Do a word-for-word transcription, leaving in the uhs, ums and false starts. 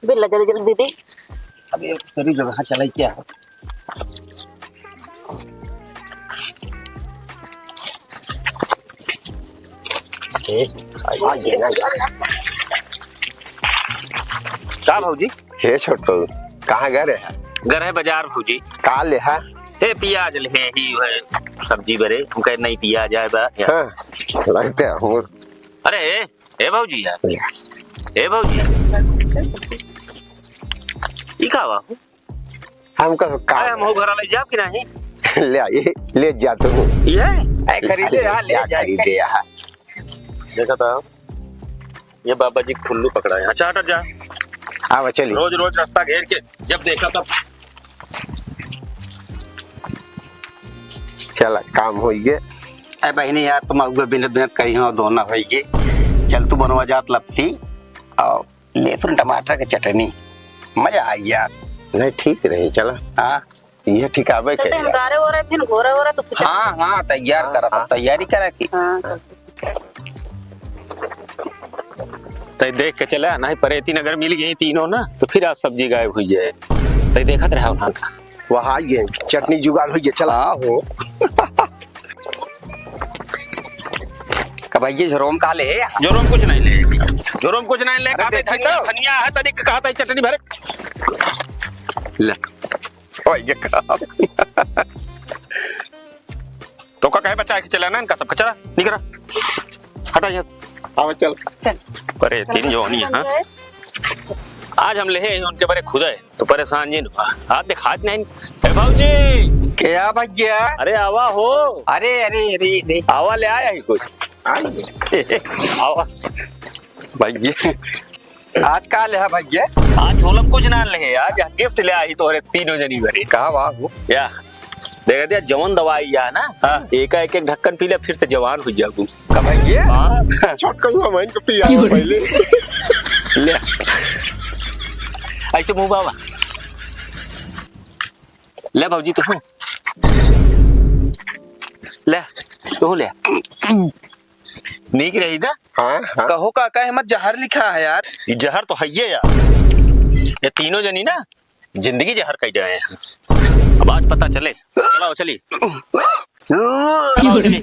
बिल्ला, जल्दी, जल्दी दे। अबे, तेरी जगह चलाई क्या? ए, आ, आ, ये ना, यार। का भौजी? हे छोटू, कहाँ गए रहे? गए रहे बाजार भौजी। का लेहा? हे पियाज लेहे ही है सब्जी बरे। हम कहे नहीं पियाज आए बा। हाँ, लगते हैं। अरे ए, ए भौजी यार। ए भौजी। ई का बा? हमका का अरे, हम हो घरा ले जाब कि नहीं? ले आ, ये ले जा तू। ये? ए, खरीदे, हाँ, ले जा। खरीदे, हाँ। देखा था, ये बाबा जी फुल्लू पकड़ा है। अच्छा, हटा जा। आवा, चली। रोज, रोज रास्ता घेर के जब देखा तब। चला, काम होई गे। ए बहिनी यार, तुम अउगे बिनत बिनत करी हो, दोना होई गे। चल तू बनवा जात लपसी और लहसुन टमाटर के चटनी, मजा आई यार। नहीं, ठीक रही, चला। हाँ। ये ठीक आवे तो के हम यार। गारे ओरे फिर घोरे ओरे तो कुछ हाँ, हाँ, तैयार हाँ, करा, सब हाँ। तैयारी करा की। हाँ, चल। तै देख के चला, नहीं परेती नगर मिल गई तीनों ना, तो फिर आज सब्जी गायब हुई है। तै देखत रहा उन्हां का। वहाँ ये चटनी जुगाड़ हुई है, चला। हाँ हो। का भैया, झोरोम का ले? झोरोम कुछ नहीं ले। झोरोम कुछ नहीं ले। अरे, काबे देखी धनिया, तो। धनिया है, तनिक कहा था चटनी भरे। ले। ओए, ये का? तो का कहे बच्चा के चला ना इनका सब कचरा निकरा। हटा यहाँ। आवा, चल। चल। परेतीन जो नहीं है, हाँ? आज हम लेहे उनके बरे खुदे। तो परेशान जी ना। आज दिखात नहीं। ए भौजी। क्या भैया? अरे आवा हो। अरे, अरे, अरे, अरे। आवा ले आया ही कुछ। आवा। भैया, आज का ले है भैया? आज झोलम कुछ ना ले, आज gift ले आई तोहरे तीनों जनी बरे। का वाह हो? या, देखा दिया जवन दवाई या ना, हाँ। एका एक एक ढक्कन पी ले, फिर से जवान हो जाबू। का भैया? हाँ। छोटकू हम इनको पिया पहले। ले। ऐसे मुंह बाबा। ले भौजी तू। ले, तू ले। नीक रही ना? हाँ, हाँ। कहो काका, एमा जहर लिखा है यार। ये जहर तो है ये यार। ये तीनों जनी ना जिंदगी जहर कई जाए हैं। अब आज पता चले। चलाओ, चली। चलाओ, चली।